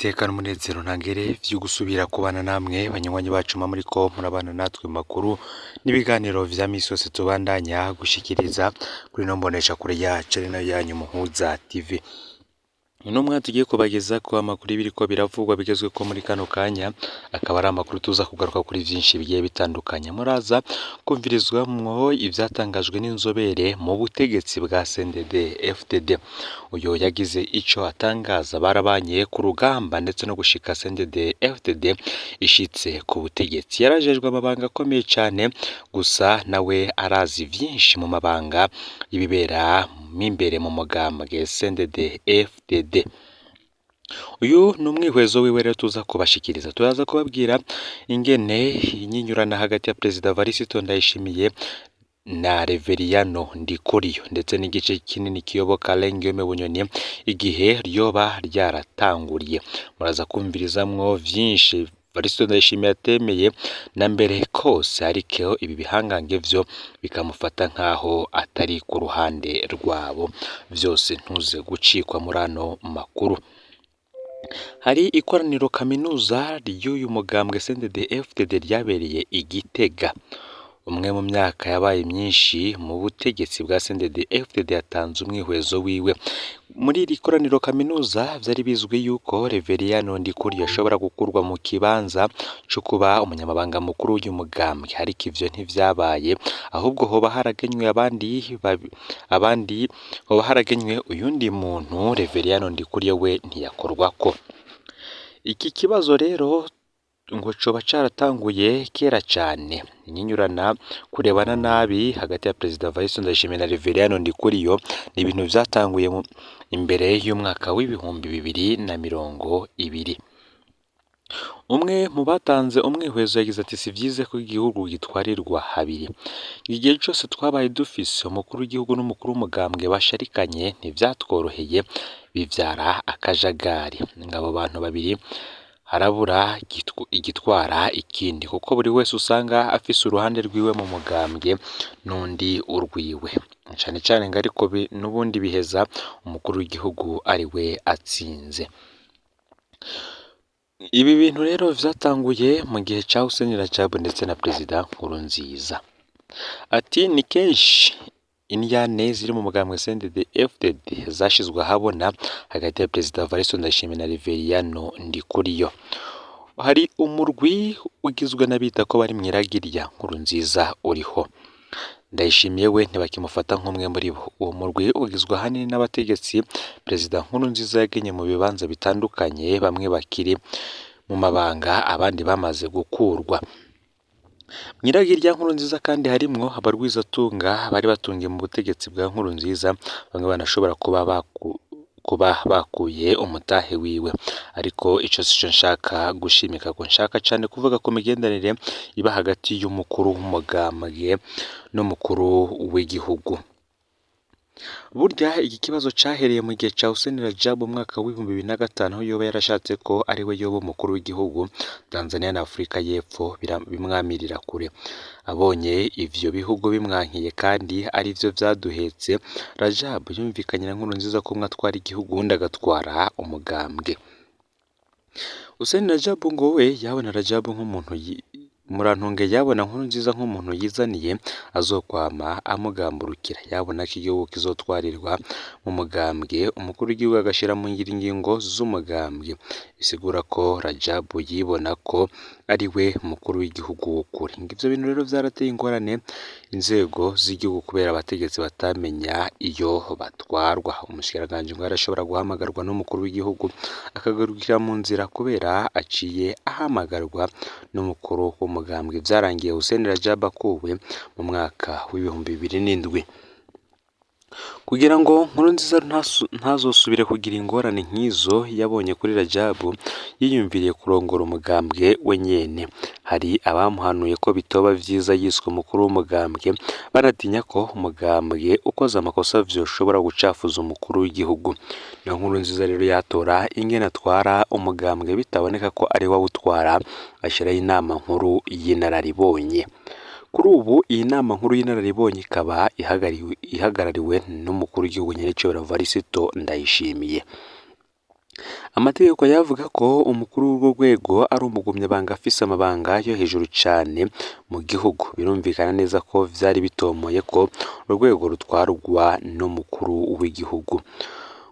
Niteka n'umunezero ntangere vyo gusubira kubana namwe banywanyi bacu mwa muriko murabana natwe mu makuru n'ibiganiro vya misi yose tubandanya gushikiriza kuri ino mboneshakure yacu ari nayo yanyu Muhuza TV. Uno mwanya tugiye kubagezako amakuru y'ibiriko biravugwa bigezweko muri kano kanya, akaba ari amakuru tuza kugaruka kuri vyinshi bigiye bitandukanye. Muraza kumvirizwamwo ivyatangajwe n'inzobere mu butegetsi bwa CNDD FDD. Uyo yagize ico atangaza barabanye ku rugamba ndetse no gushika CNDD FDD ishitse ku butegetsi. Yarajejwe amabanga akomeye cane, gusa nawe arazi vyinshi mu mabanga y'ibibera imbere mu mugambwe CNDD FDD. Uyu ni umwihwezo wiwe rero tuza kubashikiriza. Turaza kubabwira ingene inyinyurana hagati ya Perezida Varisito Ndayishimiye na Reveriyano Ndikuriyo ndetse n'igice kinini kiyoboka Guillaume Bunyoni igihe ryoba ryaratanguriye. Muraza kumvirizamwo vyinshi Varisito Ndayishimiye atemeye na mbere kose, ariko ibi bihangange vyo bikamufata nk'aho atari ku ruhande rwabo. Vyose ntuze gucikwa muri ano makuru. Hari ikoraniro kaminuza ry'uyu mugambwe CNDD FDD ryabereye i Gitega. Umwe mu myaka yabaye myinshi mu butegetsi bwa CNDD FDD yatanze umwihwezo wiwe. Muri iri koraniro kaminuza vyari bizwi yuko Reveriyano Ndikuriyo ashobora gukurwa mu kibanza co kuba umunyamabanga mukuru w'uyu mugambwe, ariko ivyo ntivyabaye, ahubwo hoba haragenywe abandi hoba haragenywe uyundi muntu. Reveriyano Ndikuriyo we ntiyakorwako. Iki kibazo rero ngo coba caratanguye kera cane. Inyinyurana kurebana nabi hagati ya Perezida Varisito Ndayishimiye na Reveriyano Ndikuriyo ni ibintu vyatanguye imbere y'umwaka w'2020. Umwe mu batanze umwihwezo yagize ati: "Si vyiza ko igihugu gitwarirwa habiri. Igihe cose twabaye dufise umukuru w'igihugu n'umukuru w'umugambwe basharikanye ntivyatworoheye, bivyara akajagari. Ngo abo bantu babiri harabura igitwara ikindi, kuko buri wese usanga afise uruhande rwiwe mu mugambwe n'undi urwiwe. Cane cane ngo ariko n'ubundi biheza umukuru w'igihugu ari we atsinze." Ibi bintu rero vyatanguye mu gihe ca Hussein Rajab ndetse na Perezida Nkurunziza. Ati: "Ni kenshi indyane ziri mu mugambwe CNDD FDD zashizwe ahabona hagati ya Perezida Varisito Ndayishimiye na Reveriyano Ndikuriyo. Hari umurwi ugizwe n'abita ko bari mw'iragi rya Nkurunziza uriho. Ndayishimiye we ntibakimufata nk'umwe muri bo. Uwo murwi ugizwe ahanini n'abategetsi Perezida Nkurunziza yagenye mu bibanza bitandukanye, bamwe bakiri mu mabanga abandi bamaze gukurwa. Mw'iragi rya Nkurunziza kandi harimwo abarwizatunga bari batungiye mu butegetsi bwa Nkurunziza, bamwe banashobora kuba bakuye umutahe wiwe. Ariko ico sico nshaka gushimika ko nshaka cane kuvuga ku migenderanire iba hagati y'umukuru w'umugambwe n'umukuru w'igihugu. Burya iki kibazo cahereye mu gihe ca Hussein Rajab mu mwaka w'2005, aho yoba yarashatse ko ari we yoba umukuru w'igihugu. Tanzania na Afrika y'Epfo bimwamirira kure. Abonye ivyo bihugu bimwankiye kandi arivyo vyaduhetse, Rajab yumvikanye na Nkurunziza ko umwe atwara igihugu uwundi agatwara umugambwe. Hussein Rajab ngo we yabona Rajab nk'umuntu Murantunge yabona Nkurunziza nk'umuntu yizaniye azokwama amugamburukira. Yabona ko igihugu kizotwarirwa mu mugambwe, umukuru w'igihugu agashira mu ngiro ingingo z'umugambwe. Bisigura ko Rajab yibona ko ari we mukuru w'igihugu w'ukuri. Ivyo bintu rero vyarateye ingorane inzego z'igihugu kubera abategetsi batamenya iyo batwarwa. Umushikiranganji ngo yarashobora guhamagarwa n'umukuru w'igihugu akagarukira mu nzira kubera aciye ahamagarwa n'umukuru w'umugambwe. Vyarangiye Hussein Rajab akuwe mu mwaka w'2007. Kugira ngo Nkurunziza ntazosubire kugira ingorane nk'izo yabonye kuri Rajab, yiyumviriye kurongora umugambwe we nyene. Hari abamuhanuye ko bitoba vyiza yiswe umukuru w'umugambwe, banatinya ko umugambwe ukoze amakosa vyoshobora gucafuza umukuru w'igihugu. Niyo Nkurunziza rero yatora ingene atwara umugambwe bitaboneka ko ari we awutwara, ashiraho inama nkuru y'inararibonye. Kuri ubu iyi nama nkuru y'inararibonye ikaba ihagarariwe n'umukuru w'igihugu nyenicubahiro Varisito Ndayishimiye. Amategeko yavuga ko umukuru w'urwo rwego ari umugumyabanga afise amabanga yo hejuru cane mu gihugu. Birumvikana neza ko vyari bitomoye ko urwego rutwarwa n'umukuru w'igihugu.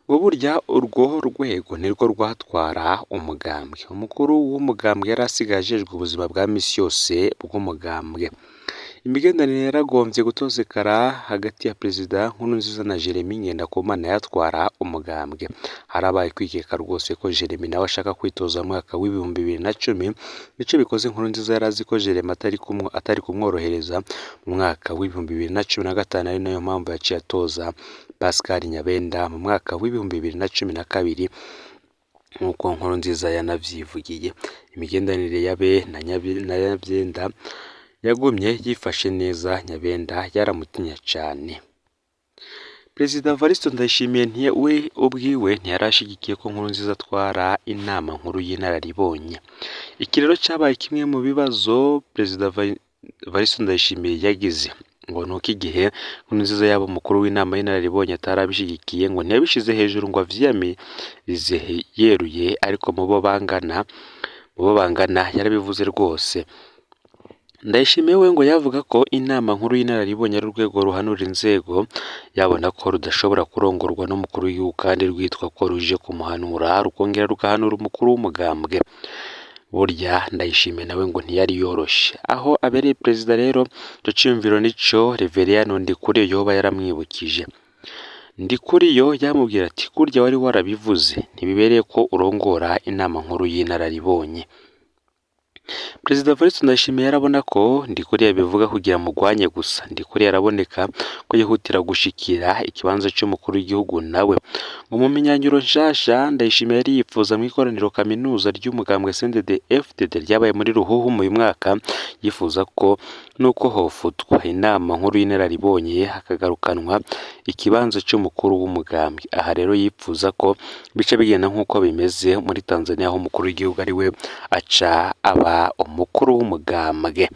Ngo burya urwo rwego nirwo rwatwara umugambwe. Umukuru w'umugambwe yari asigaye ajejwe ubuzima bwa misi yose bw'umugambwe. Imigenderanire yaragomvye gutosekara hagati ya Perezida Nkurunziza na Jeremy Ngendakumana yatwara umugambwe. Harabaye kwikeka rwose ko Jeremy nawe ashaka kwitoza mu mwaka w'2010, nico bikoze Nkurunziza yari azi ko Jeremy atari kumworohereza mu mwaka w'2015, ari nayo mpamvu yaciye atoza Pascal Nyabenda mu mwaka w'2012 nk'uko Nkurunziza yanavyivugiye. Imigenderanire yabe na Nyabyenda yagumye yifashe neza, Nyabenda yaramutinya cane. Perezida Evariste Ndayishimiye we ubwiwe ntiyarashigikiye ko Nkurunziza atwara inama nkuru y'inararibonye. Iki rero cabaye kimwe mu bibazo Perezida Evariste Ndayishimiye yagize, ngo nuko igihe Nkurunziza yaba umukuru w'inama y'inararibonye atarabishigikiye, ngo ntiyabishize hejuru ngo avyiyamirize yeruye, ariko mu bo bangana yarabivuze rwose. Ndayishimiye we ngo yavuga ko inama nkuru y'inararibonye ari urwego ruhanura inzego, yabona ko rudashobora kurongorwa n'umukuru w'igihugu kandi rwitwa ko ruje kumuhanura, rukongera rugahanura umukuru w'umugambwe. Burya Ndayishimiye nawe ngo ntiyari yoroshe. Aho abereye perezida rero, ico ciyumviro nico Reveriyano Ndikuriyo yoba yaramwibukije. Ndikuriyo yamubwira ati kurya wari warabivuze, ntibibereye ko urongora inama nkuru y'inararibonye. Perezida Evariste Ndayishimiye yarabona ko Ndikuriyo abivuga kugira mugwanye gusa. Ndikuriyo araboneka ko yihutira gushikira ikibanza c'umukuru w'igihugu nawe. Ngo mu minyanjuro nshasha Ndayishimiye yari yipfuza mw'ikoraniro kaminuza ry'umugambwe CNDD-FDD ryabaye muri Ruhuhu mu mwaka, yifuza ko nuko hofutwa inama nkuru y'inararibonye hakagarukanwa ikibanza c'umukuru w'umugambwe. Aha rero yipfuza ko bice bigenda nk'uko bimeze muri Tanzania, aho umukuru w'igihugu ari we aca aba umukuru w'umugambwe.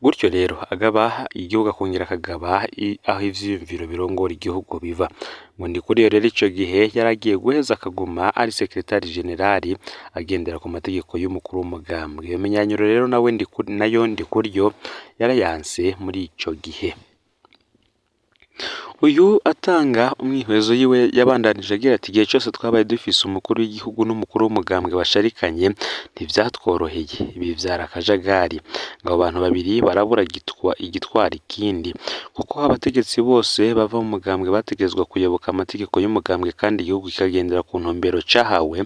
Gutyo rero agaba igihugu akongera akagaba aho ivyiyumviro birongora igihugu biva. Ngo Ndikuriyo rero ico gihe yaragiye guheza akaguma ari sekretari generali agendera ku mategeko y'umukuru w'umugambwe. Iyo minyanyuro rero nawe nayo Ndikuriyo yarayanse muri ico gihe. Uyu atanga umwihwezo yiwe yabandanije agira ati igihe cyose twabaye dufise umukuru w'igihugu n'umukuru w'umugambwe basharikanye ntivyatworoheye, bivyara akajagari. Ngo abo bantu babiri barabura igitwara ikindi, kuko abategetsi bose bava mu mugambwe bategerezwa kuyoboka amategeko y'umugambwe kandi igihugu kikagendera ku ntumbero cahawe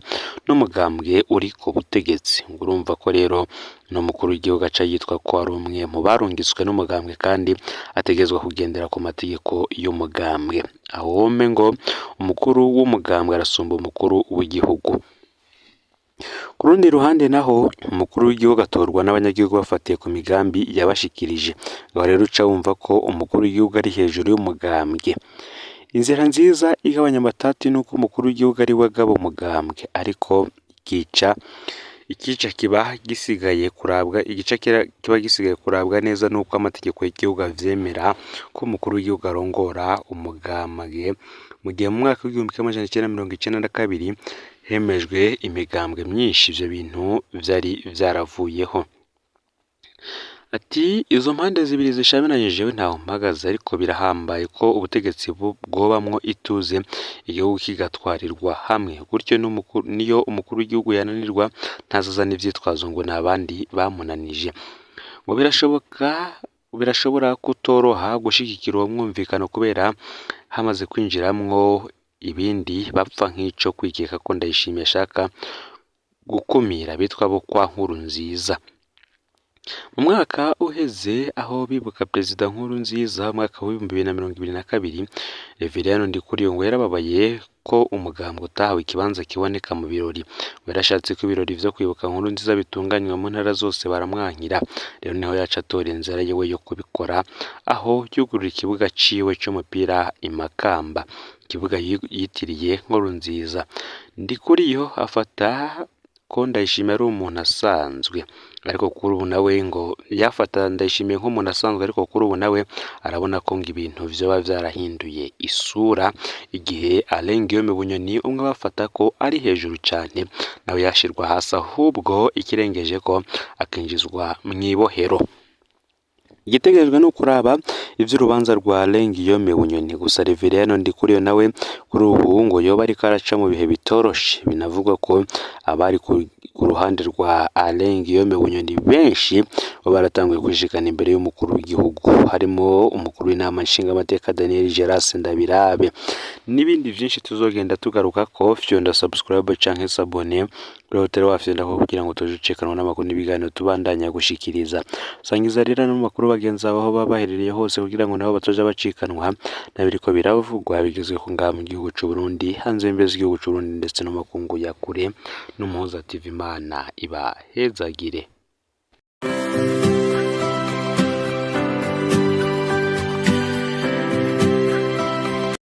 n'umugambwe uri ku butegetsi. Ngo urumva ko rero n'umukuru w'igihugu aca yitwa ko ari umwe mu barungitswe n'umugambwe kandi ategerezwa kugendera ku mategeko y'umugambwe. Aho wome ngo umukuru w'umugambwe arasumba umukuru w'igihugu. Ku rundi ruhande naho umukuru w'igihugu atorwa n'abanyagihugu bafatiye ku migambi yabashikirije. Ngo rero uca wumva ko umukuru w'igihugu ari hejuru y'umugambwe. Inzira nziza igabanya amatati nuko umukuru w'igihugu ari we agaba umugambwe, ariko ikica kiba gisigaye kurabwa igice kiba gisigaye kurabwa neza nuko amategeko y'igihugu avyemera ko umukuru w'igihugu arongora umugambwe. Mu gihe mu mwaka w'1992 hemejwe imigambwe myinshi, ivyo bintu vyari vyaravuyeho. Ati izo mpande zibiri zishamiranye jewe ntaho mpagaze, ariko birahambaye ko ubutegetsi bwobamwo ituze igihugu kigatwarirwa hamwe. Gutyo niyo umukuru w'igihugu yananirwa ntazazana ivyitwazo ngo n'abandi bamunanije. Ngo birashobora kutoroha gushigikira uwo mwumvikano kubera hamaze kwinjiramwo ibindi bapfa nk'ico kwikeka ko Ndayishimiye ashaka gukumira bitwa bo kwa Nkurunziza. Mu mwaka uheze aho bibuka Perezida Nkurunziza mu mwaka w'2022, Reveriyano Ndikuriyo ngo yarababaye ko umugambwe utahawe ikibanza kiboneka mu birori. Ngo yarashatse ko ibirori vyo kwibuka Nkurunziza bitunganywa mu ntara zose baramwankira. Rero niho yaca atora inzira yiwe yo kubikora, aho yugurura ikibuga ciwe c'umupira i Makamba, ikibuga yitiriye Nkurunziza. Ndikuriyo afata ko Ndayishimiye ari umuntu asanzwe, ariko kuri ubu nawe ngo yafata Ndayishimiye nk'umuntu asanzwe, ariko kuri ubu nawe arabona ko ngo ibintu vyoba vyarahinduye isura igihe Alain Guillaume Bunyoni umwe bafata ko ari hejuru cane nawe yashirwa hasi, ahubwo ikirengeje ko akinjizwa mw'ibohero. Igitegerejwe ni ukuraba ivy'urubanza rwa Alain Guillaume Bunyoni. Gusa Reveriyano Ndikuriyo nawe kuri ubu ngo yoba ariko araca mu bihe bitoroshe, binavugwa ko abari ku ruhande rwa Alain Guillaume Bunyoni benshi baba baratanguye kwishikana imbere y'umukuru w'igihugu, harimo umukuru w'inama nshingamateka Daniel Gerase Ndabirabe n'ibindi vyinshi tuzogenda tugaruka ko. Fyonda subscribe canke s'abonner kuri hoteli wafyonda ko kugira ngo tuje ucikanwa n'amakuru n'ibiganiro tubandanya gushikiriza. Sangiza rero n'amakuru bagenzi bawe aho baba baherereye hose kugira ngo nabo batoja bacikanwa nabiriko biravugwa bigezweho ngaha mu gihugu c'u Burundi, hanze y'imbibe z'igihugu c'u Burundi ndetse no mu makungu ya kure. N'Umuhuza TV, Imana ibahezagire.